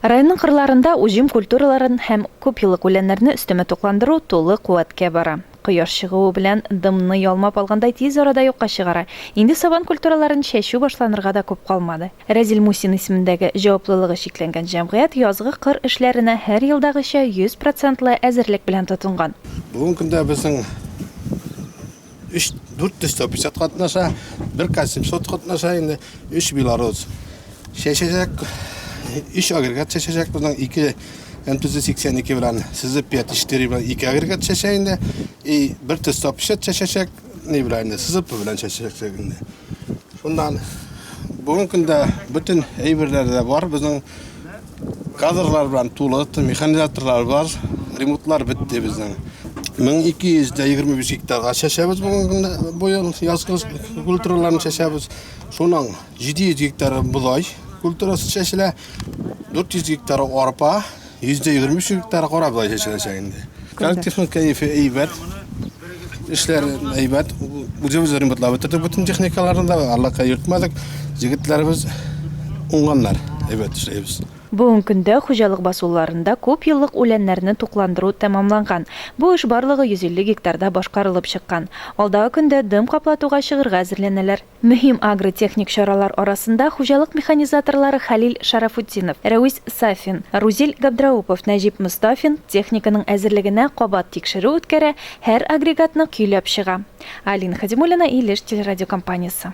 Районның кырларында уҗым культураларын һәм күпьеллык үләннәрне өстәмә тукландыру тулы куәткә бара. Кояш чыгуы белән дымны ялмап алгандай тиз арада юкка чыгара. Инде сабан культураларын чәчү башланырга да күп калмады. Рәзил Мусин исемендәге җаваплылыгы чикләнгән җәмгыять язгы кыр эшләренә һәр елдагыча 100 процентлы әзерлек белән тотынган. Бүгенге көндә безнең 3 450 катнаша, бер К700 катнаша инде, 3 Белорус. Чәчәчәк, 3 агрегат чәчәчәк безнең 2 МТЗ-82 белән СЗ-5-4 белән 2 агрегат чәчә инде. И бер Т-150 чәчәчәк, ни белән инде, СЗП белән чәчәчәк инде. Шуннан бүгенге көндә бөтен әйберләр дә бар безнең кадрлар белән тулы, механизаторлар бар, ремонтлар бетте безнең. 1225 гектарга чәчәбез бүгенге көндә бу ел язгы культураларны чәчәбез. Шуның 700 гектары бодай культурасы чәчелә, 400 гектары арпа, 123 гектары кара бодай чәчеләчәк инде. Коллективның кәефе әйбәт, эшләр әйбәт. Үзебез ремонтлап бетердек бөтен техникаларны да, Аллаһка йөртмәдек. Егетләребез уңганнар, әйбәт эшләйбез. Бүгенге көндә хуҗалык басуларында күпьеллык үләннәрне тукландыру тәмамланган. Бу эш барлыгы 150 гектарда башкарылып чыккан. Алдагы көндә дым каплатуга чыгырга әзерләнәләр. Мөһим агротехник чаралар арасында хуҗалык механизаторлары Хәлил Шарафутдинов, Рәвис Сафин, Рузил Габдраупов, Нәҗип Мостафин техниканың әзерлегенә кабат тикшерү үткәрә, һәр агрегатны көйләп чыга. Алина Хадимуллина, Илеш телерадиокомпаниясе.